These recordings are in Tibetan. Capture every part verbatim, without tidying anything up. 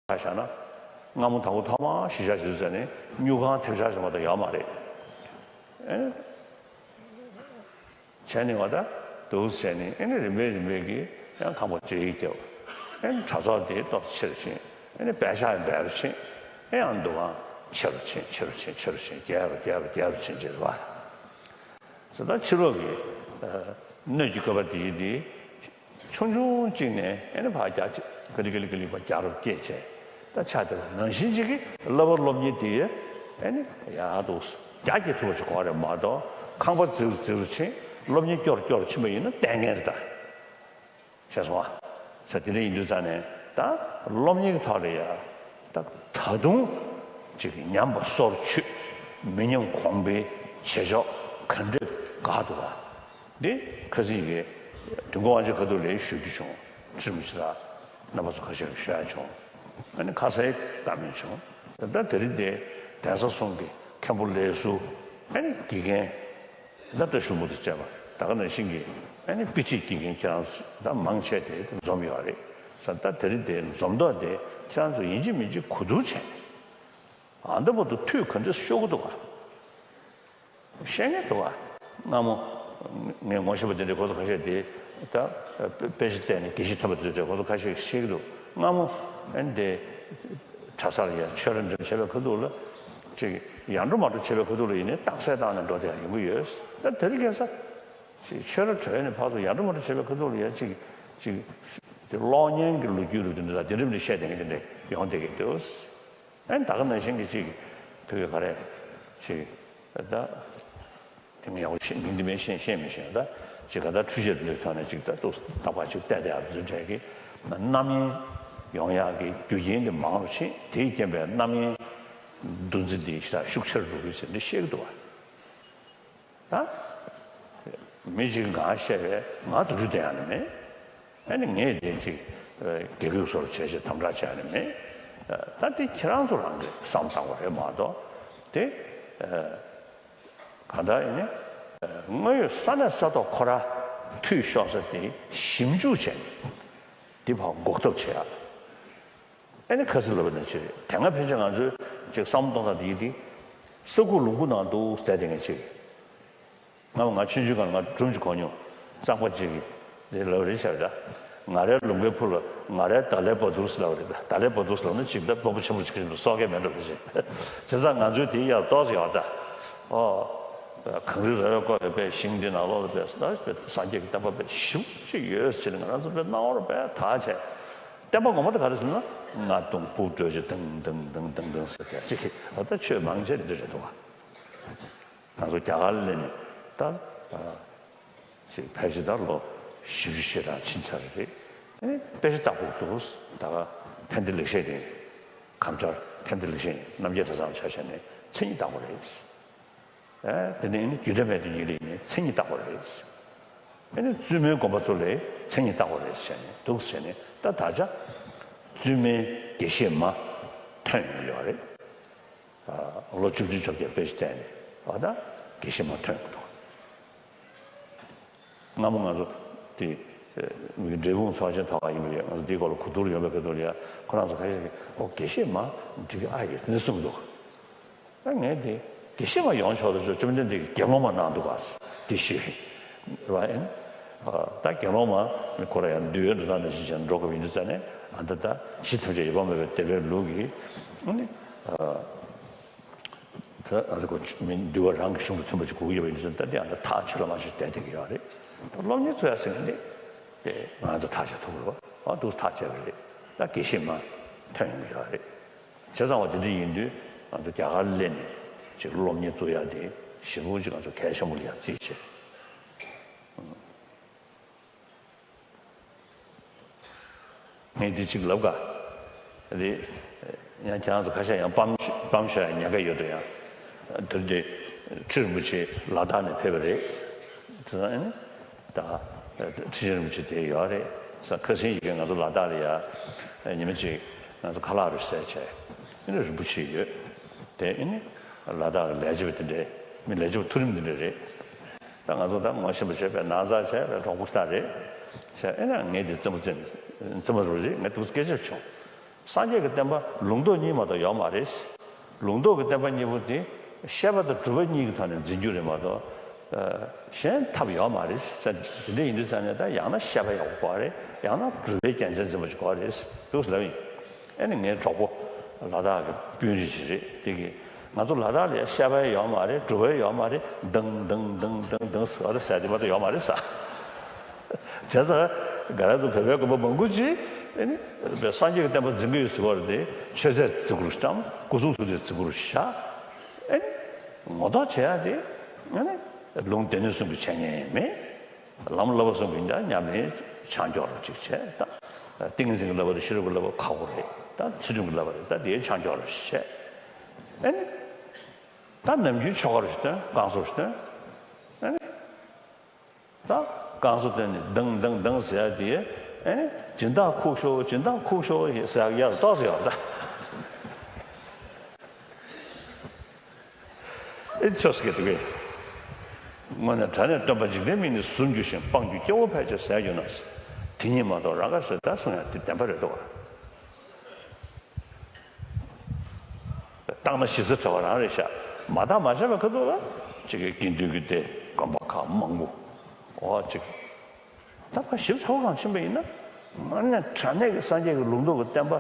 ཆ་བཞག་ན། སྔ་མོ་དང་པོ་ཐོག་མར་གཞིས་ཆགས་བཞེངས་ཟེར་ནས་སྨྱུག་ཁང་ཐེབས་ཆག་བྱེད་མ་གཏོགས་ཡོད་མ་རེད། ཨེ། བྱས་ནས་བ་ད་འདུག་ཟེར་ནས། ཨེ་ནི་རིམ་པས་རིམ་པས་ཀྱིས་ཡང་ཁང་པ་ཅིག་བརྒྱབ། ཨེ་ནི་གྲྭ་ཚོགས་དེ་ཏོག་ཙམ་ཆེ་རུ་ཕྱིན། ཨེ་ནི་པད་ཤག་ཡང་སྦས་རུ་ཕྱིན། ཨེ་ཡང་འདུ་ཁང་ཆེ་རུ་ཕྱིན། ཆེ་རུ་ཕྱིན། ཆེ་རུ་ཕྱིན། རྒྱས་རུ་རྒྱས་རུ་རྒྱས་རུ་ཕྱིན་བྱས་པ། ཟེར་ད་ཕྱི་ལོགས་ཀྱི་ཨ་སྣོད་ཀྱི་བཀོད་པ་དེ་དེ་ཆུང་ཆུང་གཅིག་ནས་ཨེ་ནི་ཕར་རྒྱ་ཆེ་ག་ལི་ག་ལི་ག་ལི་བ་རྒྱ་རུ་སྐྱེད་བྱས། ད་ཆ་དེ་ལ་ནང་བཞིན་གཅིག་གིས་བསླབ་པ་སློབ་གཉེར་དེ་ཨེ་ནི་ཡག་འདུག་རྒྱ་སྐྱེད་ཐུབ་པ་ཞིག་དགོས་རེད་མ་གཏོགས། ཁང་པ་རྫིག་རུ་རྫིག་རུ་ཕྱིན། སློབ་གཉེར་སྐྱོ་རུ་སྐྱོ་རུ་ཕྱིན་པ་ཡིན་ན་ལྟས་ངན་རེད་ད། ཤེས་སོང་ཨ། ས་དེ་འདྲ་ཡིན་དུས་ཙང་ནས་ད་སློབ་གཉེར་གྱི་ཐོག་ལ་ཡ་ད་ད་དུང་ཅིག་ཉམས་པ་སོར་ཆུད། མི་ཉམས་གོང་འཕེལ་བྱེད་ཕྱོགས་ག་འདྲ་དགའ་འདུག་ག་འདི་ཁ་སང་གི་དུས་འཁོར་དབང་ཆེན་ཁ་ཐུག་ལ་ཞུ་རྒྱུ་བྱུང་། ཁྲི་རིན་པོ་ཆེ་ལ་རྣམ་པ་ཚོ་ཁ་ཤས་ཞུ་ཡ་བྱུང་། ཨ་ནི་ཁ་གསལ་བཀའ་མོལ་བྱུང་། ད་དེ་རིང་དེ་གདན་ས་གསུམ་གྱི་མཁན་པོ་ལས་ཟུར། ཨ་ནི་དགེ་རྒན། ད་བཀྲ་ཤིས་ལྷུན་པོ་དང་བཅས་པ་ད་ག་ནང་བཞིན་གྱི་ཨ་ནི་དཔེ་ཁྲིད་དགེ་རྒན་ཁྱེད་རང་ཚོ་ད་མང་ཆེ་དེ་འཛོམས་ཡོད་རེད་ས། ད་དེ་རིང་དེ་འཛོམས་ཐོག་དེ་ཁྱེད་རང་ཚོ་ཡིན་གཅིག་མིན་གཅིག་གོ་བསྡུར་བྱས། ཨ་འདི་བར་དུ་འཐུས་ག་འདྲས་ཤོར་གི་འདུག་ག་བཤད་མཁན་འདུག་ག་སྔ་མོ་ངས་ངོ་ཤེས་པ་དེ་འདྲའི་ཁོ་ཚོ་ཁ་ཤས་དེ་ད་དཔེ་ཆ་བལྟས་ནས་དགེ་བཤེས་ཐོན་པ་དེ་འདྲས་ཁོ་ཚོ་ཁ་ཤས་བཤད་ཀྱི་འདུག་སྔ་མོ་ཨ་ནི་དེ། གྲྭ་སར་ཡ་ཆོས་ར་འགྲིམ་བྱས་པའི་ཁ་ཐུག་ལ། ཅིག་ཡར་འགྲོ་མར་འགྲོ་བྱས་པའི་ཁ་ཐུག་ལ་ཡིན་ནའི་རྟགས་གསལ་བཏང་ནས་འགྲོ་དེ་ཡང་ཡོང་གི་ཡོད། ད་དེ་རིང་ཁ་སང་ཅིག་ཆོས་ར་གྲོལ་ནས་ཕར་ཚུར་ཡར་འགྲོ་མར་འགྲོ་བྱས་པའི་ཁ་ཐུག་ལ་ཡ་ཅིག་ཅིག་དེ་གློག་བརྙན་གྱི་ལོ་རྒྱུས་རུ་དེ་འདྲ་དང་དེ་འདྲ་མི་འདྲ་བཤད་བསྡད་མཁན་དེ་འདྲ་ཡོང་བསྡད་ཀྱི་འདུག་ཨ་ནི་ད་ག་ནང་བཞིན་གྱི་ཅིག་ཕ་གི་ག་རེ་ཅིག་ད། དེ་ངས་ཡག་པོ་ཤེས་མིང་འདི་མིན་ཤེས་ཤེས་མི་ཤེས་ད། ཅིག་ག་ད་འཕྲུལ་ཆས་འདི་ཐོག་ནས་ཅིག་ད་ཏོག་ཙམ་རྟག་པར་ཅིག་བལྟས་བསྡད་ཡག་འཛུལ་འདྲ་གི་རྣམ་གཡེང་ཡོང་ཡག་གི་རྒྱུ་རྐྱེན་འདི་མང་རུ་ཕྱིན། དེའི་རྐྱེན་པས་རྣམ་གཡེང་འདུ་འཛི་འདི་ཞེ་དྲག་ཤུགས་ཆེར་འགྲོ་གི་ཟེར་འདི་བཤད་ཀྱི་འདུག་བ། ད་མི་གཅིག་ངར་བཤད་པས་ང་དུ་རྒྱུ་དེ་ཡང་ནི་མེད། ཨ་ནི་ངས་དེ་ཅིག་དགེ་སྐོས་སོར་བྱས་བྱས་དམ་དྲག་བྱས་ནི་མེད། ད་དེ་ཁྱེད་རང་ཚོ་རང་གི་བསམ་བཏང་བ་རེད་མ་གཏོགས་དེ། གང་ལྟར་ཡིན་ན། དངོས་ཡོད་ས་གནས་ས་ཐོག་ཁོ་ར་འཐུས་ཤོར་ས་དེ་ཞིབ་འཇུག་བྱས་ནས་དེ་ཕར་འགོག་ཐབས་བྱེད་ཡག་ཨ་ནི་ཁ་སང་ལབ་པ་ནང་བཞིན་རེད། དེ་སྔ་ཕལ་ཆེར་ང་ཚོས་ཅིག་བསམ་བློ་གཏོང་སྟངས་དེ་ཡིན་ཏེ། ས་ཁུག་ལུང་ཁུག་ནང་འདུག་བསྡད་དེ་ངས་ཅིག་སྔ་མོ་ང་ཆུང་ཆུང་སྒང་ལ་ང་སྒྲུང་ཅིག་གོ་མྱོང་། གཙང་པ་ཅིག་གིས་དེ་ལབ་རེད་བྱས་པ་ད། ང་རའི་ལུང་པའི་ཕུ་ལ་ང་རའི་ད་ལའི་བ་དུར་ཟེར་ལབ་རེད་ད། ད་ལའི་བ་དུར་ཟེར་ལབ་ན་ཅིག་ད་སྤོབས་པ་ཆེན་པོ་ཅིག་གི་སྲོག་སྐད་མེད་འགྲོ་གི་ཅིག་བྱས་ཙང་ང་ཚོའི་དེའི་ཡར་ཏོག་ཙམ་ཡག་ད། ཨོ། གངས་རི་ར་བས་བསྐོར་བའི་པའི་ཞིང་འདི་ནང་ལོགས་ལ་པའི་ད་སངས་རྒྱས་ཀྱི་བསྟན་པ་པའི་ཞིབ་ཅིག་ཡོད་ཟེར་ནས་ང་རང་ཚོ་པའི་སྣང་བར་པའི་ད་བྱས། བསྟན་པ་ངོ་མ་དེ་ག་རེ་ཟེར་ན། ང་དུང་ཕུག་བགྲོད་ཅིང་དང་དང་དང་དང་དང་ཟེར་ཏེ་ཅིག་ཨ་ད་ཆོས་མང་ཆེ་འདི་རེད་འདུག་བ། ང་ཚོ་རྒྱ་གར་སླེབས་ནས་ད་ཅིག་ཕལ་ཆེར་ད་ལོ་བཞི་བཅུ་ཞེ་གྲངས་ཕྱིན་ཚར་རེད། ཨེ་དཔེ་ཆ་ལྟ་དགོས་འདུག་ད་ཕན་བདེ་ལེགས་བཤད་དེ་ཁམས་བྲལ་ཕན་བདེ་ལེགས་བཤད་རྣམ་རྒྱལ་གྲྭ་ཚང་ཆ་བཞག་ནས་མཚན་ཉིད་ལྟ་དགོས་རེད། ཨེ་དེ་ནས་ཨེ་ནི་རྒྱུད་གྲྭ་སྨད་དེ་གཉིས་ལ་ཡིན་ནའི་མཚན་ཉིད་བཏགས་པ་རེད། ཨེ་ནི་བཙུན་མོའི་དགོན་པ་ཚོ་ལ་མཚན་ཉིད་བཏགས་པ་རེད་ཟེར་ནས་འདུག་ཟེར་ནས་ད་ད་ཆ་བཙུན་མའི་དགེ་བཤེས་མ་ཐོན་ཡོང་གི་ཡོད་རེད། ཨ་ལོ་བཅུ་བདུན་བཅོ་བརྒྱད་དཔེ་ཆ་བལྟས་ནས་ཨ་ད་དགེ་བཤེས་མ་ཐོན་ཡོང་གི་འདུག་སྔ་མོ་ང་ཚོ་དེ་འབྲས་སྤུངས་ཚོགས་ཆེན་ཐོག་ཁ་ཡིན་པ་ཡོད། ང་ཚོ་དེའི་སྐོར་ལ་གོ་བསྡུར་ཡོང་བའི་སྐབས་དུ་ལ་ཡ་ཁོ་རང་ཚོ་ཁ་ཤས་ཀྱིས་ཨོ་དགེ་བཤེས་མ་འགྲིག་གི་ཨ་ཡོད་དེ་འདྲ་གསུངས་འདུག་ཨ་ངས་དེ་དགེ་བཤེས་མ་ཡོང་ཆོག་ཏུ་ཆོག་བཅོམ་ལྡན་འདས་ཀྱིས་དགེ་སློང་མ་གནང་འདུག་ག་དེ་ཞུས་རེད་བ། ཨེ་ད་དགེ་སློང་མ་ཁོ་ར་ཡང་འདུལ་བའི་འགྲོ་སྟངས་ནང་བཞིན་བྱས་ནས་འགྲོ་དགོས་པ་ཡིན་དུས་ཙ་ནས་ཨ་ད་ད་གཞི་ཐམས་ཅད་ཡོད་པ་མེད་པའི་བདེ་བའི་ལུགས་ཀྱིས་ཨ་ནི་ཨ། ད་ཨ་རི་ཀོ་མི་འདུལ་བ་རང་གི་གཞུང་དང་མཐུན་པ་ཅིག་དགོས་ཀྱི་ཡོད་པ་ཡིན་ཙང་ད་དེ་ཨ་ད་ཐག་ཆོད་པ་མ་ཞིག་བསྡད་བསྡད་ཀྱི་ཡོད་རེད། ད་སློབ་གཉེར་ཚོ་ཡ་ཟེར་མཁན་དེ་དེ་ང་ཚོ་ཐག་བཅད་ཐུབ་རེད་བ། ཨ་འདུག་ཐག་བཅད་པ་རེད། ད་དགེ་བཤེས་མ་ཐོན་ཡོང་གི་ཡོད་རེད། བྱས་ཙང་བ་དེ་འདྲ་ཡིན་དུས་ང་ཚོ་རྒྱ་གར་སླེབས་ནས་ཅིག་སློབ་གཉེར་བཙུགས་ཡ་དེ་ཞེ་པོ་ཅིག་ང་ཚོ་གལ་ཆེན་པོ་ལ་ཡ་བརྩིས་བྱས། ངས་འདི་གཅིག་ལབ་ག་རེད། ཡང་ཁྱེད་རང་ཚོ་ཁ་ཤས་ཡང་སྤམ་སྤམ་ཤོད་ཡ་ཉེན་ཁ་ཡོད་འགྲོ་ཡང་། དེར་དེ་ཁྲི་རིན་པོ་ཆེ་ལ་དྭགས་ནས་ཕེབས་པ་རེད། དེ་ཚོ་ཨ་ནི་ད་ཁྲི་ཆེན་རིན་པོ་ཆེ་དེ་ཡོད་རེད་ས། ཁ་སང་ཡི་གེ་ང་ཚོ་ལ་དྭགས་ལ་ཡ་ཉི་མ་གཅིག་ང་ཚོ་ཁ་ལག་རེ་ཟས་བྱས་ཨ་ནི་རིན་པོ་ཆེ་ཡོད་དེ་ཨ་ནི་ལ་དྭགས་ལ་ལས་བྱེད་པ་དེ་འདྲས་མི་ལས་བྱེད་པ་མཐོ་རིམ་དེ་འདྲས་རེད། ད་ང་ཚོ་ད་ངོ་ཤེས་པ་བྱས་པའི་ན་ཚ་བྱས་པའི་གྲོགས་པོ་ཞིག་རེད། བྱས་ཨེ་ན་ངས་འདི་རྩེད་མོ་རྩེ་ནས་རྩེད་མོ་རུ་རེད་ངས་འདུག་སྐད་ཆ་བྱུང་། སངས་རྒྱས་ཀྱི་བསྟན་པ་ལུང་རྟོགས་གཉིས་མ་གཏོགས་ཡོད་མ་རེད། ལུང་རྟོགས་ཀྱི་བསྟན་པ་གཉིས་པོ་དེ་བཤད་པ་དང་སྒྲུབ་པ་གཉིས་ཀྱི་ཐོག་ནས་འཛིན་རྒྱུ་རེད་མ་གཏོགས། ཨ། གཞན་ཐབས་ཡོད་མ་རེད་ཟེར། དེ་འདྲ་ཡིན་དུས་ཙང་ནས་ད་ཡང་ན་བཤད་པ་ཡག་པོ་དགོས་རེད། ཡང་ན་སྒྲུབ་པའི་རྒྱལ་མཚན་འཛིན་པ་ཞིག་དགོས་རེད་འདུག་ཟེར་ལབ་ཡིན། ཨེ་ནི་ངའི་གྲོགས་པོ་ལ་དྭགས་ཀྱི་དཔོན་རིགས་ཅིག་རེད། དེ་གིས་ང་ཚོ་ལ་དྭགས་ལ་བཤད་པ་ཡོད་མ་རེད། སྒྲུབ་པ་ཡོད་མ་རེད། དང་དང་དང་དང་དང་ཟེར་བ་ཟེར་དེ་མ་གཏོགས་ཡོད་མ་རེད་ཟེར། བྱས་ཙང་ག་རེ་ཚོ་བོད་པའི་དགོན་པ་མང་པོ་ཅིག་ཨེ་ནི་སངས་རྒྱས་ཀྱི་བསྟན་པ་འཛིན་གྱི་ཡོད་ཟེར་བ་རེད་དེ། མཆོད་རྫས་བརྩི་བཀུར་བཏང་། སྐུ་གསུང་ཐུགས་རྟེན་བརྩི་བཀུར་བཞག་ཨེ་ནི་ངོ་ཐོག་བྱེད་ཡ་དེ་ཨེ་ནི་ལུང་སྡེ་སྣོད་གསུམ་གྱི་འཆད་ཉན་མེད། ལམ་བསླབ་པ་གསུམ་གྱི་ཉམས་ལེན་ཆ་འཇོག་རོགས་ཅིག་བྱས། ད་ཏིང་ངེ་འཛིན་གྱི་བསླབ་པ་དང་ཤེས་རབ་ཀྱི་བསླབ་པ་ཁག་པོ་རེད། ད་ཚུལ་ཁྲིམས་ཀྱི་བསླབ་པ་རེད། ད་དེའི་ཆ་འཇོག་རོགས་ཅིག་བྱས། ཨེ་ནི་ད་ནམ་རྒྱུན་ཆོ་ག་རོགས་ཅིག་བཏོན། བསྐང་གསོ་རོགས་ཅིག་བཏོན། ཨེ་ནི་ད་བསྐང་གསོ་བཏོན་ནས་དང་དང་དང་ཟེར་ཡ་དེ། ཨེ་ནི་སྦྱིན་བདག་ཁུག་ཤོག་སྦྱིན་བདག་ཁུག་ཤོག་ཟེར་ཡ་ཡར་ཏོག་ཙམ་ཡོད་ད། ཨེ་ཆོས་སྐད་དུ་གས། དངོས་གནས་དྲང་གནས་སྟོན་པ་འཇིག་རྟེན་མིག་ནི་ཟུམ་འགྱུར་ཞིང་། སྤང་འགྱུར་སྐྱེ་བོ་ཕལ་ཆེར་ཟེར་གྱུར་ན། དེ་ཉིད་མ་གཏོགས་རང་དགའ་ཟེར་ད་གསུང་ཡ་དེ་བདེན་པ་རེད་འདུག་ག་བརྟགས་ན་གཞི་རྩ་བྲལ་བ་རང་རེད་ཤག་མ་བརྟགས་མ་དཔྱད་པ་ག་འདུག་ག་ཅིག་གི་དགེ་འདུན་གྱི་སྡེ་དགོན་པ་ཁག་མང་པོ། འོ་ཅིག་ད་ཕར་ཞིབ་ཚགས་པོ་གང་ཕྱིན་པ་ཡིན་ན། དངོས་གནས་དྲང་གནས་ཀྱི་སངས་རྒྱས་ཀྱི་ལུང་རྟོགས་ཀྱི་བསྟན་པ་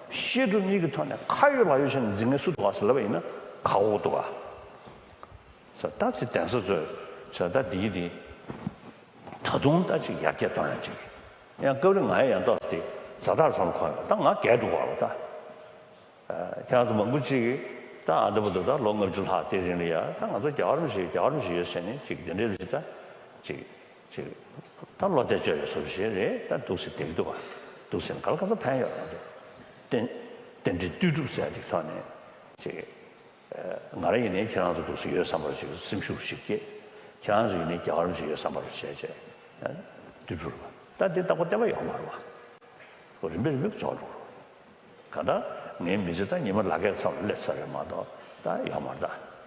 བཤད་སྒྲུབ་གཉིས་ཀྱི་ཐོག་ནས་ཁ་ཡོད་ལག་ཡོད་བྱས་ནས་འཛིན་མཁན་སུ་འདུག་ག་ཟེར་ལབ་པ་ཡིན་ན་ཁག་པོ་འདུག་ག་ཟེར། ད་ཅིག་གདན་ས་ཚོས་ཟེར། ད་འདི་འདི་ད་དུང་ད་ཅིག་ཡར་རྒྱས་གཏོང་ཡ་ཅིག་ཡང་སྐབས་རེ་ང་ཡང་ཡང་ཏོག་ཙམ་དེ་ཛ་དྲག་བསམ་ཁོ་ཡོང་། ད་ང་རྒས་འགྲོ་བ་རེད་ད། ཁྱེད་རང་ཚོ་མང་པོ་ཅིག་གིས་ད་ཨ་འདྲ་པོ་འདུག་ད་ལོ་ལྔ་བཅུ་ལྷག་དེ་རིང་ལ་ཡ་ད་ང་ཚོ་རྒྱལ་བ་རིན་པོ་ཆེ་རྒྱལ་བ་རིན་པོ་ཆེ་ཡོད་ཟེར་ནས་ཅིག་དེ་འདྲའི་ལུས་ད་ཅིག་ཅིག་ད་བློ་གཏད་བཅོལ་བའི་བཟོ་ཞིག་རེད། ད་འདུག་སེ་བསྡད་ཀྱི་འདུག་ག་འདུག་སེ་ནས་ག་ལ་ག་ཚོད་ཕན་ཡོད་རང་རེད། རྟེན་རྟེན་འབྲེལ་ལྟོས་གྲུབ་ཟེར་ཡ་ཅིག་ཐོག་ནས་ཅིག་ང་རང་ཡིན་ནའི་ཁྱེད་རང་ཚོ་འདུག་སེ་ཡོད་བསམ་པར་ཅིག་སེམས་ཤུགས་ཤིག་སྐྱེས། ཁྱེད་རང་ཚོ་ཡིན་ནའི་རྒྱལ་བ་རིན་པོ་ཆེ་ཡོད་བསམ་པར་བྱས་བྱས་ལྟོས་གྲུབ་རེད་པ། ད་འདི་རྟག་པར་བསྟན་པ་ཡོད་མ་རེད་པ། རིམ་པས་རིམ་པས་རྫོགས་འགྲོ་གི་རེད། གང་ལྟར་ངའི་མི་ཚེ་ད་ཉི་མ་ལག་ཁྱེར་ཚང་ལ་སླེབས་ཚར་རེད་མ་གཏོགས་ད་ཡོད་མ་རེད་ད།